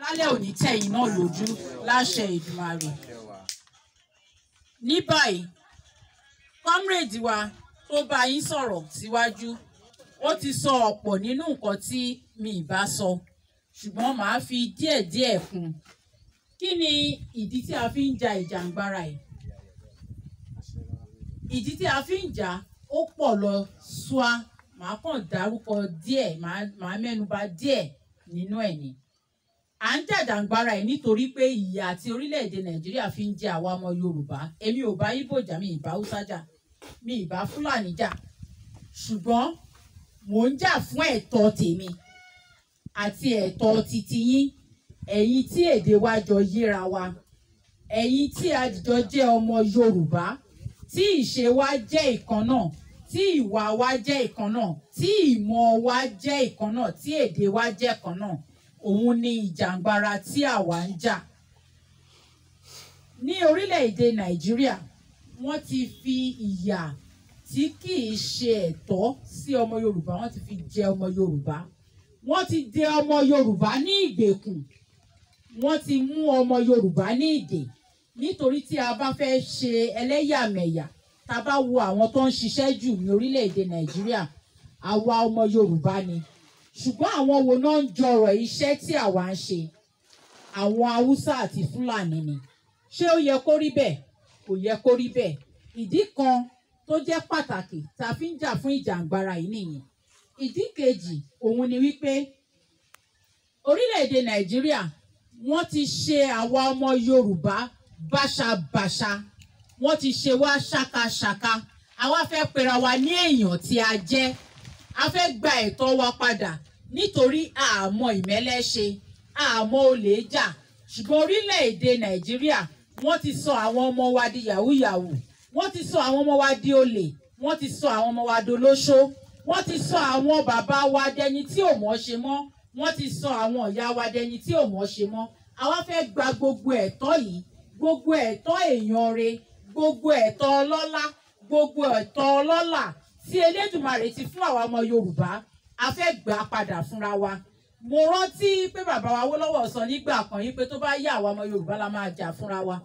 Ìmọ́lẹ̀ ò ní tẹ̀yìn náà lójú láṣẹ Èdùmàrè. Ní báyìí, comrade wa tó bá yín sọ̀rọ̀ síwájú, ó ti sọ ọ̀pọ̀ nínú nǹkan tí mi ì bá sọ, ṣùgbọ́n màá fi díẹ̀díẹ̀ kún un. Kí ni ìdí tí a fi ń ja ìjàǹgbara yìí? Ìdí tí a fi ń jà ó pọ̀ lọ ṣúà, màá kàn dárúkọ díẹ̀, màá mẹ́nuba díẹ̀ nínú ẹ̀ ni. À ń jàjàǹgbara yìí nítorí pé ìyà tí orílẹ̀-èdè Nàìjíríà fi ń jẹ àwa ọmọ Yorùbá. Èmi ò bá Ìgbò jà, mi ì bá Haúsá jà, mi ì bá Fúlàní jà, ṣùgbọ́n mò ń jà fún ẹ̀tọ́ tèmi àti ẹ̀tọ́ titi yín, ẹ̀yin tí èdè wa jọ yéra wa, ẹ̀yin tí a jọ jẹ́ ọmọ Yorùbá, tí ìṣe wa jẹ́ ìkan náà, tí ìwà wa jẹ́ ìkan náà, tí ìmọ̀ wa jẹ́ ìkan náà, tí èdè wa jẹ́ ìkan náà. Òun ni ìjàǹgbara tí àwa ń jà. Ní orílẹ̀-èdè Nàìjíríà, wọ́n ti fi ìyà tí kì í ṣe ẹ̀tọ́ sí ọmọ Yorùbá, wọ́n ti fi jẹ ọmọ Yorùbá. Wọ́n ti dè ọmọ Yorùbá ní ìgbèkùn. Wọ́n ti mú ọmọ Yorùbá ní ìdè. Nítorí tí a bá fẹ́ ṣe ẹlẹ́yàmẹ̀yà, tá a bá wo àwọn tó ń ṣiṣẹ́ jù ní orílẹ̀-èdè Nàìjíríà, àwa ọmọ Yorùbá ni. Ṣùgbọ́n àwọn wo náà ń jọrọ̀ iṣẹ́ tí àwa ń ṣe? Àwọn Haúsá àti Fúlàní ni. Ṣé ó yẹ kó rí bẹ́ẹ̀? Kò yẹ kó rí bẹ́ẹ̀. Ìdí kan tó jẹ́ pàtàkì tá a fi ń jà fún ìjàǹgbara yìí nìyẹn. Ìdí kejì òun ni wípé orílẹ̀-èdè Nàìjíríà wọ́n ti ṣe àwa ọmọ Yorùbá báṣabàṣa, wọ́n ti ṣe wá ṣákaṣàka. Àwa fẹ́ pera wa ní èèyàn tí a jẹ́. A fẹ́ gba ẹ̀tọ́ wa padà nítorí àmọ́ ìmẹ́lẹ́ ṣe, àmọ́ olè jà. Ṣùgbọ́n orílẹ̀-èdè Nàìjíríà wọ́n ti sọ àwọn ọmọ wa di yahoo yahoo, wọ́n ti sọ àwọn ọmọ wa di olè, wọ́n ti sọ àwọn ọmọ wa dolóṣó, wọ́n ti sọ àwọn bàbá wa dẹni tí ò mọ̀ ṣe mọ́, wọ́n ti sọ àwọn ìyá wa dẹni tí ò mọ̀ ṣe mọ́. Àwa fẹ́ gba gbogbo ẹ̀tọ́ yìí, gbogbo ẹ̀tọ́ èèyàn re, gbogbo ẹ̀tọ́ ọlọ́lá, gbogbo ẹ̀tọ́ ọlọ́lá tí Elédùmarè ti fún àwa ọmọ Yorùbá, a fẹ́ gbà á padà fúnra wa. Mo rántí pé bàbá wa Awólọ́wọ̀ sọ nígbà kan yìí pé tó bá yá àwa ọmọ Yorùbá la máa jà fúnra wa.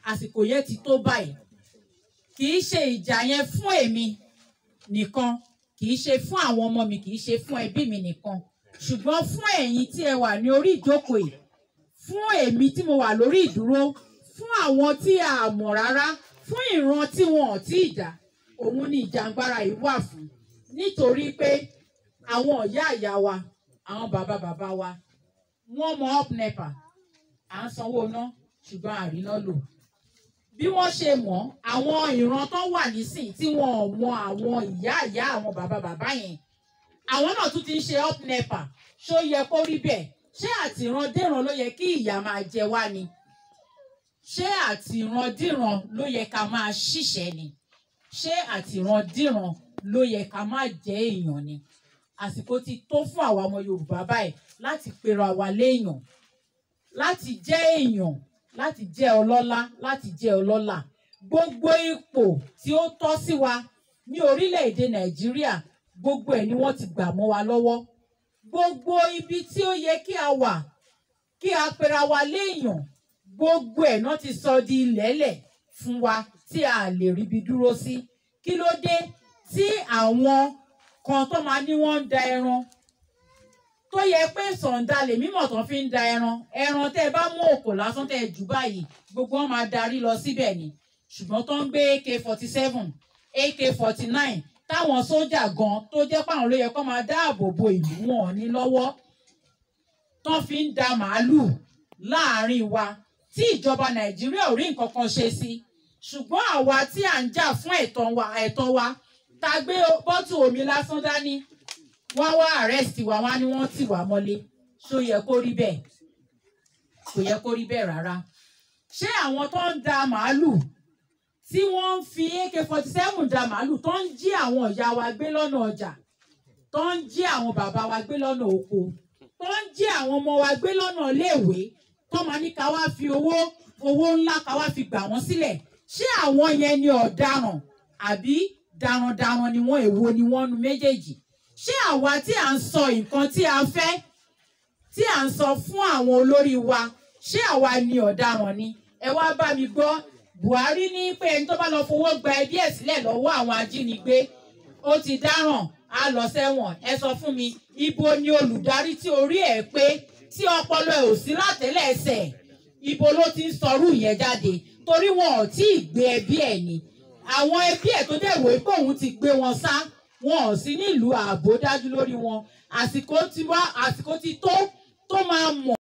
Àsìkò yẹn ti tó báyìí. Kì í ṣe ìjà yẹn fún èmi nìkan, kì í ṣe fún àwọn ọmọ mi, kì í ṣe fún ẹbí mi nìkan, ṣùgbọ́n fún ẹ̀yin tí ẹ wà ní orí ìjókòó yìí, fún èmi tí mo wà lórí ìdúró, fún àwọn tí a mọ̀ rárá, fún ìran tí wọn ò tí ì dá, òun ni ìjàǹgbara yìí wà fún. Nítorí pé àwọn ìyá ìyá wa, àwọn bàbá bàbá wa, wọ́n mọ up NEPA, à ń sanwó ná, ṣùgbọ́n àríná lò. Bí wọ́n ṣe mọ̀, àwọn ìran tó wà nísìn tí wọn ò mọ àwọn ìyá ìyá àwọn bàbá bàbá yẹn, àwọn náà tún ti ń ṣe up NEPA. Ṣó yẹ kó rí bẹ́ẹ̀? Ṣé àtìrandíran ló yẹ kí ìyà máa jẹ wá ni? Ṣé àtìrandíran ló yẹ ká máa ṣiṣẹ́ ni? Ṣé àtìrandíran ló yẹ ká máa jẹ́ èèyàn ni? Àsìkò ti tó fún àwa ọmọ Yorùbá báyìí láti pera wa léèyàn, láti jẹ́ èèyàn, láti jẹ́ ọlọ́lá, láti jẹ́ ọlọ́lá. Gbogbo ipò tí ó tọ́ sí wa ní orílẹ̀-èdè Nàìjíríà, gbogbo ẹ̀ ni wọ́n ti gbà mọ́ wa lọ́wọ́. Gbogbo ibi tí ó yẹ kí a wà, kí a pera wa léèyàn, gbogbo ẹ̀ náà ti sọ di ilẹ̀ẹ́lẹ̀ fún wa tí a lè ríbi dúró sí. Kí ló dé tí àwọn kan tó máa ní wọ́n ń da ẹran, tó yẹ pé sọ̀ǹda lèmi mọ̀ tán fi ń da ẹran, ẹran tẹ́ ẹ bá mú òkò lásán tẹ́ ẹ jù báyìí, gbogbo wọn máa darí lọ síbẹ̀ ni. Ṣùgbọ́n tó ń gbé AK-47, AK-49, táwọn sójà gan tó jẹ́ páwọn ló yẹ kó máa dáàbò bo ìlú wọn ní lọ́wọ́, tán fi ń da màálù láàrin wa, tí ìjọba Nàìjíríà ò rí nǹkan kan ṣe sí. Ṣùgbọ́n àwa tí à ń jà fún ẹ̀tọ́ wa, tá gbé bọ́tù omi lásán dání, wọ́n wá arrest wa, wọ́n á ní wọ́n tì wá mọ́lé. Ṣó yẹ kó rí bẹ́ẹ̀? Kò yẹ kó rí bẹ́ẹ̀ rárá. Ṣé àwọn tó ń da màálù, tí wọ́n ń fi AK-47 da màálù, tó ń jí àwọn ìyá wa gbé lọ́nà ọjà, tó ń jí àwọn bàbá wa gbé lọ́nà oko, tó ń jí àwọn ọmọ wa gbé lọ́nà iléèwé, tó máa ní ká wá fi owó ńlá ká wá fi gbà wọ́n sílẹ̀? Ṣé àwọn yẹn ni ọ̀daràn àbí darandaran ni wọ́n? Èwo ni wọ́n nu méjèèjì? Ṣé àwa tí à ń sọ nǹkan tí a fẹ́, tí à ń sọ fún àwọn olórí wa, ṣé àwa ni ọ̀daràn ni? Ẹ wá bá mi gbọ́. Buhari ní pé ẹni tó bá lọ fowó gba ẹbí ẹ̀ sílẹ̀ lọ́wọ́ àwọn ajínigbé, ó ti dáràn, á lọ sẹ́wọ̀n. Ẹ sọ fún mi, ibo ni olùdarí tí orí ẹ̀ pé, tí ọpọlọ ẹ̀ ò sí látẹ́lẹsẹ̀, ibo ló ti ń sọrú yẹn jáde? Torí wọn ò tí ì gbé ẹbí ẹ̀ ni. Àwọn ẹbí ẹ̀ tó dẹ̀ wò pé òun ti gbé wọn sá, wọn ò sí nílùú, ààbò dájú lórí wọn. Àsìkò ti wá, àsìkò ti tó tó máa mọ̀.